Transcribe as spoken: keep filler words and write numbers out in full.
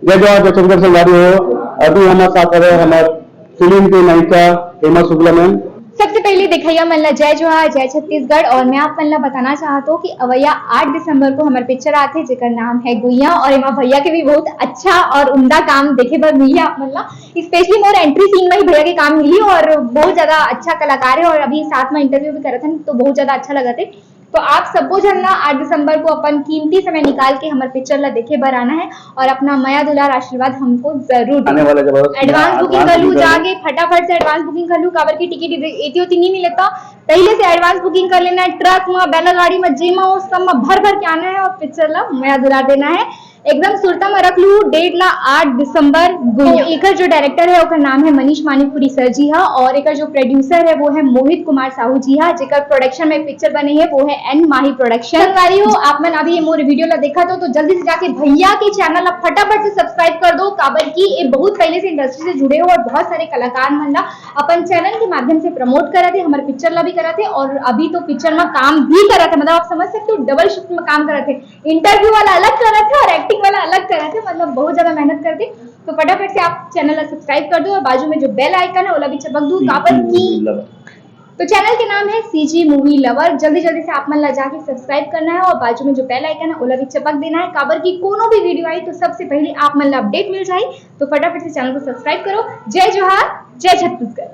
जय जोहार, जय छत्तीसगढ़ संगवारी हो। अभी हमर साथ हवे हमर फिल्म के नायिका हेमा शुक्ला मैम। सबसे पहले देखइया मन ला जय जोहार, जय छत्तीसगढ़। और मैं आप मन ला बताना चाहत हूँ कि अवैया आठ दिसंबर को हमर पिक्चर आथे, जेकर नाम है गुइया, और एमा भैया के भी बहुत अच्छा और उम्दा काम देखे बर मिलही आप मन ला। स्पेशली मोर एंट्री सीन में ही भैया के काम मिली और बहुत ज्यादा अच्छा कलाकार है और अभी साथ में इंटरव्यू भी करत हन तो बहुत ज्यादा अच्छा लगत है। तो आप सबो झन ला आठ दिसंबर को अपन कीमती समय निकाल के हमर पिक्चर ला देखे बर आना है और अपना मया दुलार आशीर्वाद हमको जरूर देना। आने वाला जबरदस्त एडवांस बुकिंग कर लू, जाके फटाफट से एडवांस बुकिंग कर लू, काबर की टिकट एती ओती नहीं मिलता, पहले से एडवांस बुकिंग कर लेना है। ट्रक में, बैलगाड़ी में, जेमा हो सब में भर भर के आना है और पिक्चर ला मया दुलार देना है। एकदम सुरता में रख लू, डेट ला आठ दिसंबर। तो एकर जो डायरेक्टर है ओकर नाम है मनीष मानिकपुरी सर जी हा और एकर जो प्रोड्यूसर है वो है मोहित कुमार साहू जी हा, जेकर प्रोडक्शन में पिक्चर बने है वो है एन माही प्रोडक्शन। संगवारी हो, आप मन अभी ये मोर वीडियो ला देखत हो तो जल्दी से जाके भैया के चैनल ला फटाफट से सब्सक्राइब कर दो, काबर की ये बहुत पहले से इंडस्ट्री से जुड़े हो और बहुत सारे कलाकार मन ला अपन चैनल के माध्यम से प्रमोट करत है, हमर पिक्चर ला भी करत है और अभी तो पिक्चर में काम भी करत है। मतलब आप समझ सकते हो, डबल शिफ्ट में काम करत है, इंटरव्यू वाला अलग करत है और एक्टिंग वाला अलग करत है, मतलब बहुत ज्यादा मेहनत करत है। तो फटाफट से आप चैनल ला सब्सक्राइब कर दो और बाजू में जो बेल आइकन है ओला भी चपक दो, काबर की तो चैनल के नाम है सीजी मूवी लवर। जल्दी जल्दी से आप मन ला जाके सब्सक्राइब करना है और बाजू में जो बेल आइकन है ओला भी चपक देना है, काबर की कोनो भी वीडियो आई तो सबसे पहले आप मन ला अपडेट मिल जाए। तो फटाफट से चैनल को सब्सक्राइब करो। जय जोहार, जय छत्तीसगढ़।